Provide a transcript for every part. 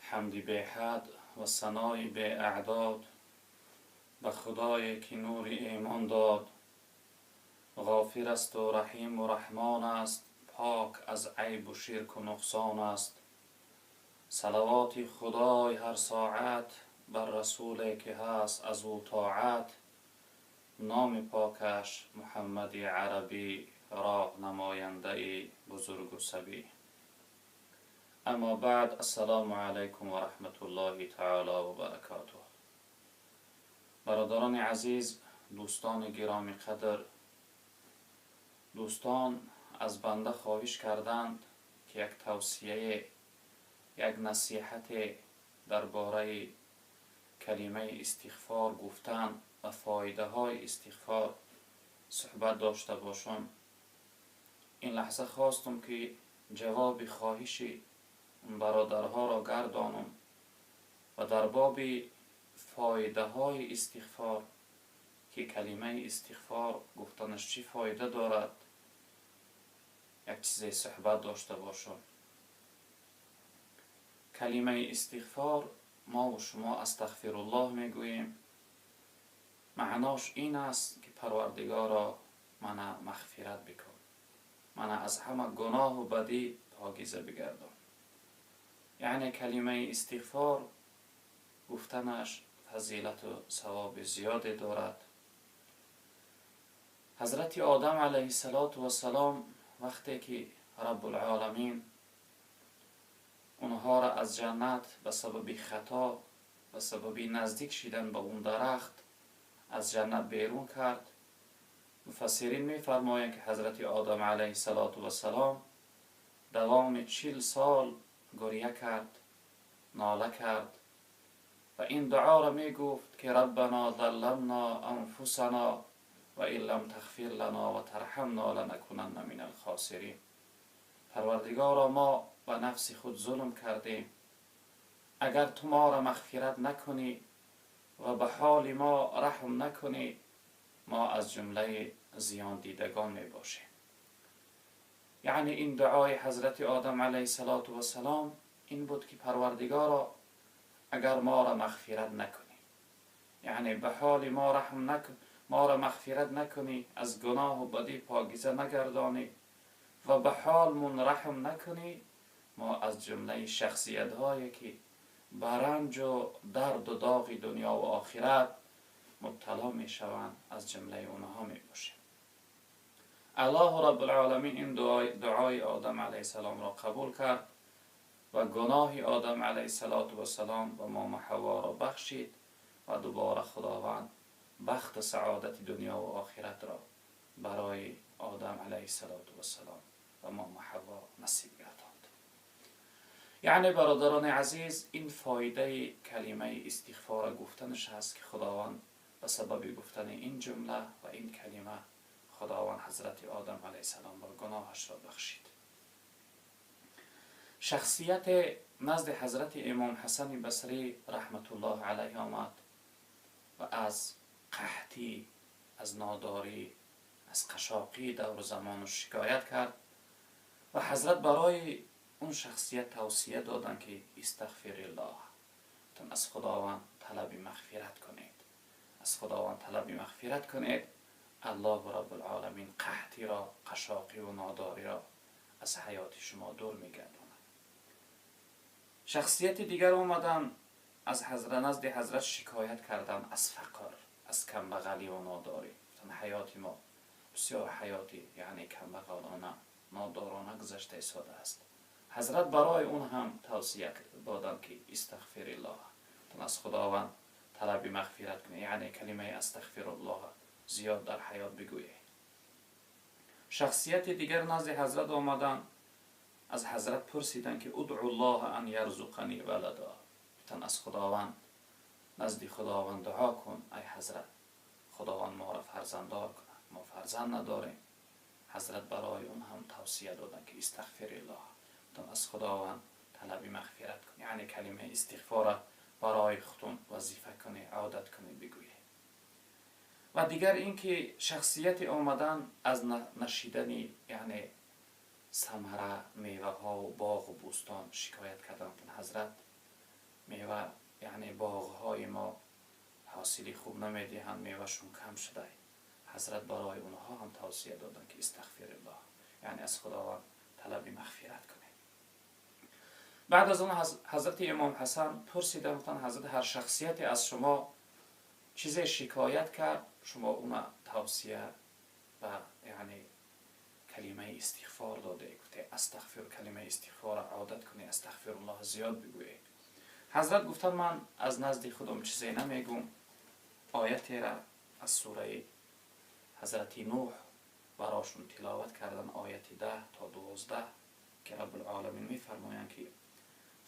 Ҳамди беҳад ва санои беаъдод ба Худое, ки нури имон дод. Ғофир асту Раҳиму Раҳмон аст, пок аз айбу ширку нуқсон аст. Салавоти Худой ҳар соат бар расуле, ки ҳаст аз ӯ тоат. Номи покаш Муҳаммади Арабӣ, роҳ намояндаи бузургу сабӣ. Аммо баъд, ассалому алайкум ва раҳматуллоҳи таоло ва баракотуҳ. Бародарони азиз, дӯстони гиромӣ қадр, дӯстон аз банда хоҳиш карданд, ки як тавсияе, як насиҳате дар бораи калимаи истиғфор гуфтан ва фоидаҳои истиғфор суҳбат дошта бошам. Ин лаҳза хостум, ки ҷавоби хоҳиши бародарҳоро гардонам ва дар боби фоидаҳои истиғфор, ки калимаи истиғфор гуфтанаш чӣ фоида дорад, як чизе суҳбат дошта бошам. Калимаи истиғфор, мову шумо астағфируллоҳ мегӯем, маънош ин аст, ки Парвардигоро, мана мағфират бикун, мана аз ҳама гуноҳу бадӣ покиза бигардон. Яъне калимаи истиғфор гуфтанаш фазилату савоби зиёде дорад. Ҳазрати Одам алайҳиссалоту вассалом, вақте ки Раббулоламин онҳоро аз ҷаннат ба сабаби хато, ба сабаби наздик шидан ба он дарахт аз ҷаннат берун кард, муфассирин мефармоянд, ки ҳазрати Одам алайҳиссалоту вассалом давоми 40 сол гиря кард, нола кард ва ин дуоро мегуфт, ки ربنا ظلمنا أنفسنا وإن لم تغفر لنا وترحمنا لنكونن من الخاسرين. Парвардигоро, мо ба нафси худ зулм кардем, агар ту моро мағфират накунӣ ва ба ҳоли мо раҳм накунӣ, мо аз ҷумлаи зиёндидагон мебошем. Яъне ин дуои ҳазрати Одам алайҳиссалоту вассалом ин буд, ки Парвардигоро, агар моро мағфират накунӣ, яъне ба ҳоли мо раҳм накун, моро мағфират накунӣ, аз гуноҳу бадӣ покиза нагардонӣ ва ба ҳолмун раҳм накунӣ, мо аз ҷумлаи шахсиятҳое, ки ба ранҷу дарду доғи дунё ва охират мубтало мешаванд, аз ҷумлаи онҳо мебошем. Аллоҳу Раббулоламин ин дуои Одам алайҳиссаломро қабул кард ва гуноҳи Одам алайҳиссалоту вассалом ва момо Ҳаворо бахшид ва дубора Худованд бахту саодати дунё ва охиратро барои Одам алайҳиссалоту вассалом ва момо Ҳаво насиб гардонд. Яъне, бародарони азиз, ин фоидаи калимаи истиғфора гуфтанаш ҳаст, ки Худованд ба сабаби гуфтани ин ҷумла ва ин калима Худованд ҳазрати Одам алайҳиссаломро гуноҳашро бахшид. Шахсияте назди ҳазрати Имом Ҳасани Басрӣ раҳматуллоҳи алайҳ омад ва аз қаҳтӣ, аз нодорӣ, аз қашоқии давру замону шикоят кард ва ҳазрат барои он шахсият тавсия доданд, ки استغفر الله, аз Худованд талаби мағфират кунед, аз Худованд талаби мағфират кунед, Аллоҳу Раббулоламин қаҳтиро, қашоқиву нодориро аз ҳаёти шумо дур мегардонад. Шахсияти дигар омаданд, аз ҳазра назди ҳазрат шикоят карданд аз фақр, аз камбағалӣ ва нодорӣ. Гуфтанд, ҳаёти мо бисёр ҳаёти, яъне, камбағалона, нодорона гузашта истодааст. Ҳазрат барои он ҳам тавсия доданд, ки استغفر الله, аз Худованд талаби мағфират кунед, яъне калимаи астағфируллоҳ зиёд дар ҳаёт бигӯед. Шахсияти дигар назди ҳазрат омаданд, аз ҳазрат пурсиданд, ки ادع الله أن يرزقني ولدا. Гуфтанд, аз Худованд, назди Худованд дуо кун, ай ҳазрат, Худованд моро фарзанддор кунад, мо фарзанд надорем. Ҳазрат барои он ҳам тавсия доданд, ки استغفر الله, аз Худованд талаби мағфират кун, яъне калимаи истиғфора барои худтон вазифа кунӣ, одат кунӣ, бигӯӣ. Ва дигар ин ки шахсияти омадан аз нашидани, яъне, самара, меваҳову боғу бӯстон шикоят карданд. Ҳазрат мева, яъне боғҳои мо ҳосили хуб намедиҳанд, мевашон кам шуда. Ҳазрат барои онҳо ҳам тавсия доданд, ки استغفر الله, яъне аз Худованд талаби мағфират кунед. Баъд аз он ҳазрати имом Ҳасан пурсиданд, гуфтанд: «Ҳазрат, ҳар шахсияте аз шумо чизе шикоят кард, шумо уна тавсия ба, яъне, калимаи истиғфор доде, гуфте استغفر, калимаи истиғфорро одат кунӣ, استغفر الله зиёд бигӯе». Ҳазрат гуфтанд: «Ман аз назди худам чизе намегӯм, оятера аз сураи ҳазрати Нӯҳ барошон тиловат кардан, ояти 10 то 12, ки رب العالمین мефармоянд, ки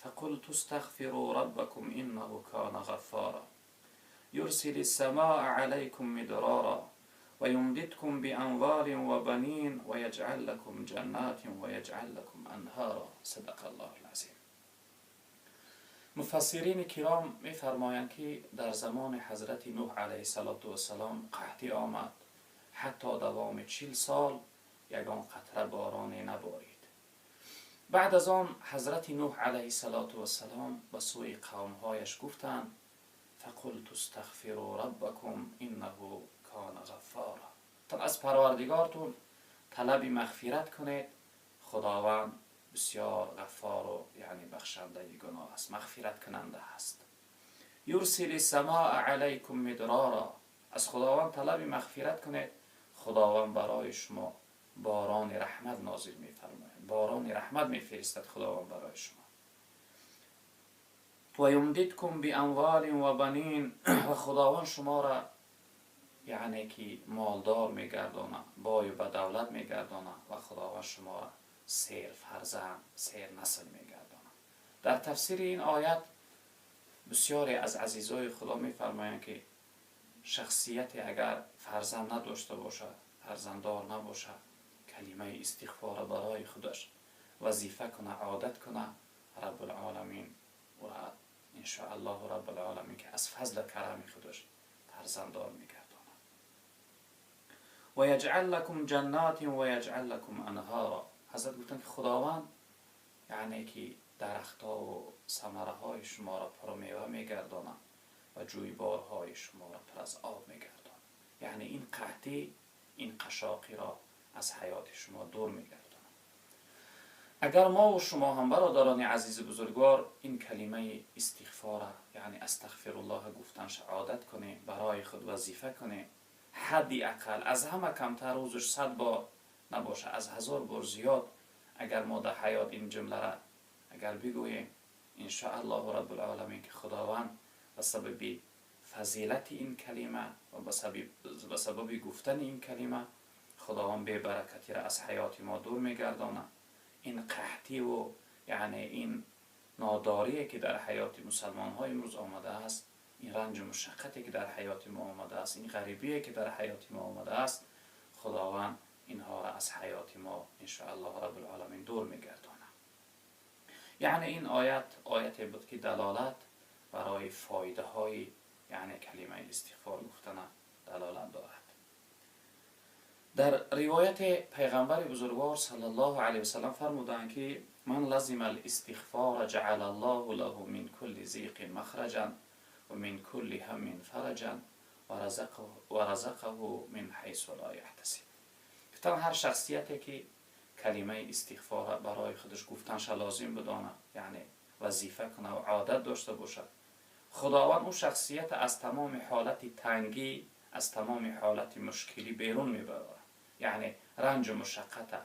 فقلت استغفروا ربكم إنه كان غفارا يرسل السماء عليكم مدرارا ويمددكم بأموال وبنين ويجعل لكم جنات ويجعل لكم أنهارا. صدق الله العظيم». Муфассирини киром мефармоянд, ки дар замони ҳазрати Нӯҳ عليه الصلاة والسلام қаҳтӣ омад, ҳатто давоми 40 сол ягон қатра бороне наборид. Баъд аз он ҳазрати Нӯҳ عليه الصلاة والسلام ба сӯи қавмҳояш гуфтанд: فقلت استغفروا ربكم إنه كان غفارا, аз Парвардигортун талаби мағфират кунед, Худованд бисёр ғаффору, яъне бахшандаи гуноҳ аст, мағфираткунанда аст. يرسل السماء عليكم مدرارا, аз Худованд талаби мағфират кунед, Худованд барои шумо борони раҳмат нозил мефармояд, борони раҳмат мефиристад Худованд барои шумо. ويمددكم بأموال وبنين, ва Худованд шуморо, яъне ки, молдор мегардонад, бою ба давлат мегардонад ва Худованд шуморо сер фарзанд, сер насл мегардонад. Дар тафсири ин оят бисёре аз азизои Худо мефармоянд, ки шахсияте агар фарзанд надошта бошад, фарзанддор набошад, калимаи истиғфорро барои худаш вазифа куна, одат куна, رب العالمین ӯра إن شاء الله رب العالمین ки аз фазла карами худаш фарзанддор мегардонад. ويجعل لكم جنات ويجعل لكم أنهارا. Ҳазрат гуфтанд, ки Худованд, яъне ки, дарахтову самараҳои шуморо пурмева мегардонад ва ҷӯйборҳои шуморо пур аз об мегардонад, яъне ин қаҳтӣ, ин қашоқиро аз ҳаёти шумо дур мегардонад. Агар мову шумо ҳам, бародарони азизи бузургвор, ин калимаи истиғфора, яъне استغفر الله гуфтанша одат кунем, барои худ вазифа кунем, ҳадди ақал аз ҳама камтар рӯзуш 100 бор набоша, аз 1000 бор зиёд агар мо дар ҳаёт ин ҷумлара агар бигӯем, إن شاء الله رب العالمین ки Худованд ба сабаби фазилати ин калима ва ба сабаби гуфтани ин калима Худованд бебаракатиро аз ҳаёти мо дур мегардонад. Ин қаҳтиву, яъне, ин нодорие, ки дар ҳаёти мусалмонҳо имрӯз омадааст, ин ранҷу мушаққате, ки дар ҳаёти мо омадааст, ин ғарибие, ки дар ҳаёти мо омадааст, Худованд инҳоро аз ҳаёти мо إن شاء الله رب العالمین дур мегардонад. Яъне ин оят ояте буд, ки далолат барои фоидаҳои, яъне, калимаи истиғфор гуфтана далолат дорад. Дар ривояте пайғамбари бузургвор صلى الله عليه وسلم фармуданд, ки من لزم الاستغفار جعل الله له من كل ضيق مخرجا ومن كل هم فرجا ورزقه من حيث لا يحتسب. Гуфтан, ҳар шахсияте, ки калимаи истиғфора барои худаш гуфтанша лозим бидонад, яъне вазифа кунад ва одат дошта бошад, Худованд ӯ шахсията аз тамоми ҳолати тангӣ, аз тамоми ҳолати мушкилӣ берун мебарорад, яъне ранҷу мушаққата,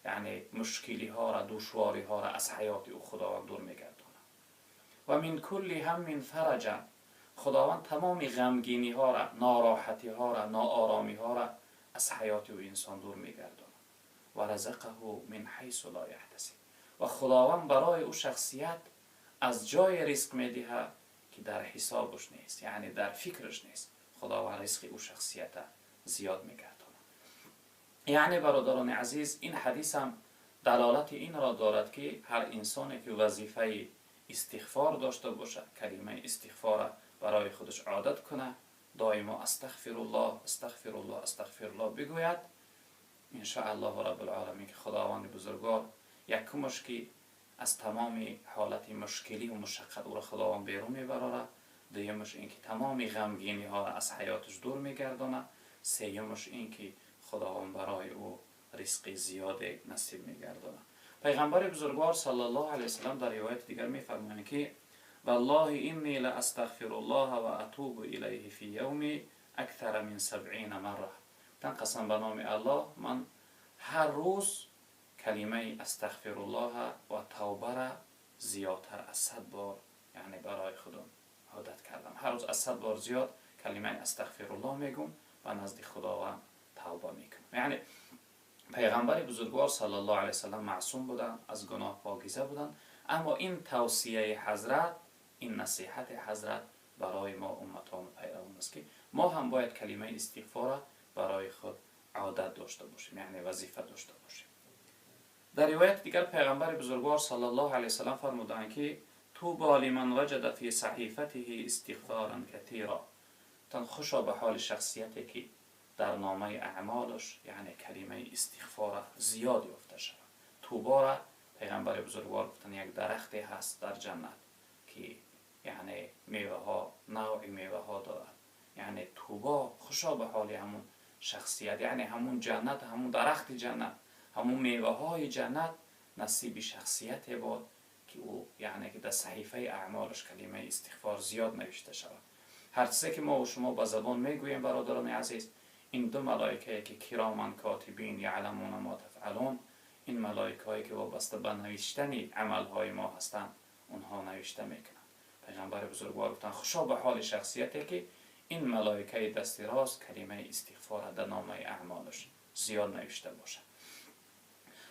яъне мушкилиҳоро, душвориҳоро аз ҳаёти ӯ Худованд дур мегардонад. ومن كل هم فرجا, Худованд тамоми ғамгиниҳоро, нороҳатиҳоро, нооромиҳоро аз ҳаёти ӯ инсон дур мегардонад. ورزقه من حيث لا يحتسب, ва Худованд барои ӯ шахсият аз ҷое ризқ медиҳад, ки дар ҳисобаш нест, яъне дар фикраш нест. Худованд ризқи ӯ шахсията зиёд мегардонад. Яъне, бародарони азиз, ин ҳадисам далолати инро дорад, ки ҳар инсоне, ки вазифаи истиғфор дошта бошад, калимаи истиғфора барои худаш одат кунад, доимо استغفر الله, استغفر الله, استغفر الله бигӯяд, إن شاء الله رب العالمین ки Худованди бузургвор якумаш ки از تمام حالت مشکلی و مشقت او را خداوند بیرون میبراره. دویمش این که تمام غمگینی ها از حیاتش دور میگردانه. سیومش این که خداوند برای او رزق زیاد نصیب میگردانه. پیغمبر بزرگوار صلی الله علیه وسلم در روایت دیگر میفرمایند که والله انی لاستغفر الله و اتوب الیه فی یومی اکثر من 70 مره. تن قسم به نام الله، من هر روز کلمه استغفر الله و توبه را زیادتر از 100 بار یعنی برای خودم عادت کردم. هر روز از 100 بار زیاد کلمه استغفر الله میگم و نزد خداوند توبه میکنم. یعنی پیغمبر بزرگوار صلی الله علیه وسلم معصوم بودن، از گناه پاکیزه بودن، اما این توصیه حضرت، این نصیحت حضرت برای ما امتان و پیروان است که ما هم باید کلمه استغفار برای خود عادت داشته باشیم، یعنی وظیفه داشته باشیم. در روایت دیگر پیغمبر بزرگوار صلی الله علیه وسلم فرمودند که طوبی لمن وجد فی صحیفته استغفارا کثیرا. تن خوشا به حال شخصیتی که در نامه اعمالش یعنی کلمه استغفار زیاد یافته شود. طوبی را پیغمبر بزرگوار گفتن یک درختی هست در جنت که یعنی میوه ها، نوع میوه ها دارد. یعنی طوبی خوشا به حال همون شخصیت، یعنی همون جنت، همون درخت جنت، همون میوه های جنت نصیب شخصیت بود که او یعنی که در صحیفه اعمالش کلمه استغفار زیاد نوشته شود. هر چیزی که ما و شما با زبان میگوییم برادران عزیز، این دو ملائکه که کرامن کاتبین یعلمون ما تفعلون، این ملائکه هایی که وابسته به نوشتن عمل های ما هستند، اونها نوشته میکنند. پیغمبر بزرگوار گفتن خوشا به حال شخصیتی که این ملائکه دست راست کلمه استغفار در نامه اعمالش زیاد نوشته باشه.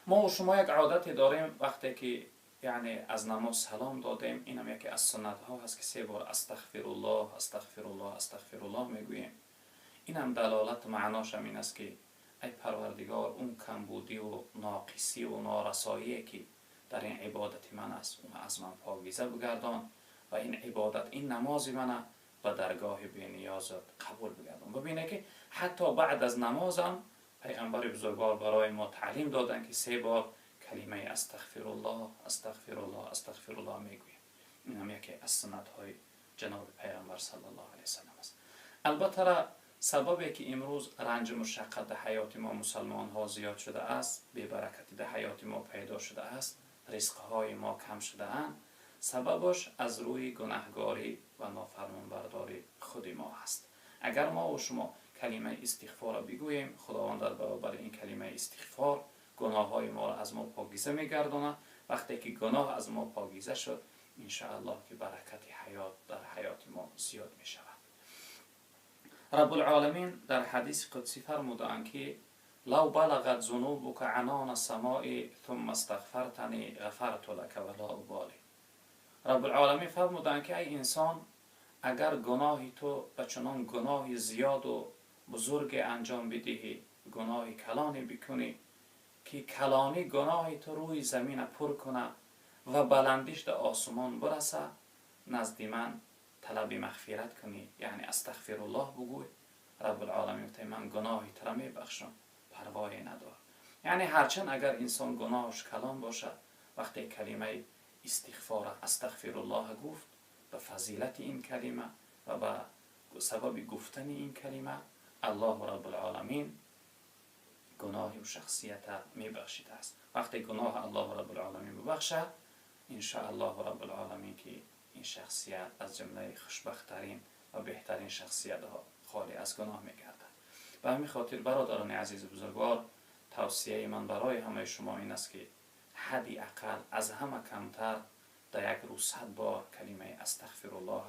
ما و شما یک عادتی داریم وقتی که یعنی از نماز سلام دادیم، این هم یکی از سنت ها هست که 3 بار استغفر الله استغفر الله استغفر الله میگوییم. این هم دلالت معناش هم این است که ای پروردگار، اون کمبودی و ناقصی و نارسایی که در این عبادت من است، اون از من پاکیزه بگردان و این عبادت، این نماز من به درگاه بی‌نیازت قبول بگردان. ببینه که حتی بعد از نمازم پیغمبر بزرگوار برای ما تعلیم دادن که 3 بار کلمه استغفر الله استغفر الله استغفر الله میگوییم. این هم یکی از سنت های جناب پیغمبر صلی الله علیه وسلم است. البته سببی که امروز رنج مشقت در حیات ما مسلمان ها زیاد شده است، بی برکتی در حیات ما پیدا شده است، رزق های ما کم شده اند، سببش از روی گناهگاری و نافرمانبرداری خود ما هست. اگر ما و شما کلمه استغفار را بگوییم، خداوند در برابر این کلمه استغفار گناه های ما را از ما پاکیزه میگرداند. وقتی که گناه از ما پاکیزه شد، انشاءالله که برکت حیات در حیات ما زیاد می شود. رب العالمین در حدیث قدسی فرمودند که لو بلغت ذنوبك عنان السماء ثم استغفرتنی غفرت لك ولا ابالی. رب العالمین فرمودند که ای انسان، اگر گناهی تو به چنان گناه زیاد و بزرگ انجام بدهی، گناه کلانی بکنی که کلانی گناه تو روی زمین پر کنه و بلندیش در آسمان برسه، نزد من طلب مغفرت کنی، یعنی استغفر الله بگوی، رب العالمین گفته من گناهی تو را میبخشم، پروایی ندار. یعنی هرچند اگر انسان گناهش کلان باشه، وقتی کلمه استغفار استغفر الله گفت، به فضیلت این کلمه و به سبب گفتن این کلمه الله رب العالمین گناه و شخصیت میبخشید است. وقتی گناه الله رب العالمین ببخشه، انشاءالله رب العالمین که این شخصیت از جمله خوشبختترین و بهترین شخصیت ها خالی از گناه میگردد. به همین خاطر برادران عزیز بزرگوار، توصیه من برای همه شما این است که حدی اقل از همه کمتر در یک روز 100 بار کلمه استغفر الله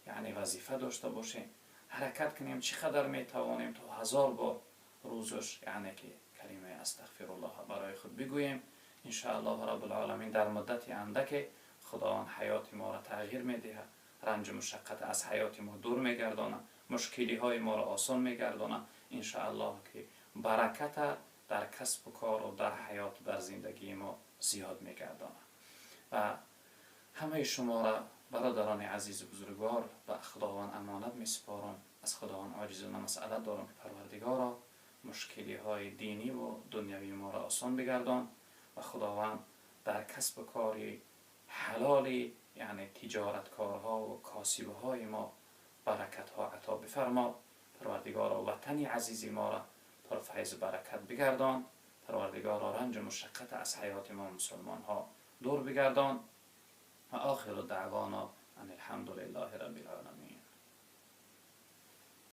یعنی وظیفه داشته باشیم، حرکت کنیم چقدر میتوانیم تا 1000 بار روزش یعنی که کلمه استغفر الله برای خود بگوییم. انشاءالله رب العالمین در مدت اندک خداوند حیات ما را تغییر میدهد، رنج و مشقت از حیات ما دور میگردانه، مشکلی های ما را آسان میگردانه. انشاءالله که برکت در کسب و کار و در حیات و در زندگی ما زیاد میگردانه. و همه شما را برادران عزیز و بزرگوار به خداوند امانت میسپارم. از خداوند عاجزانه مسئله دارم که پروردگارا مشکلی های دینی و دنیوی ما را آسان بگردان و خداوند дар касбу кори ҳалоли, яъне тиҷораткорҳо ва косибҳои мо баракатҳо ато бифармо. Парвардигоро, ватани азизи моро пурфайзу баракат бигардон. Парвардигоро, ранҷу мушаққат аз ҳаёти мо мусулмонҳо дур бигардон. Ва охиру даъвона ан алҳамду лиллаҳи раббил оламин.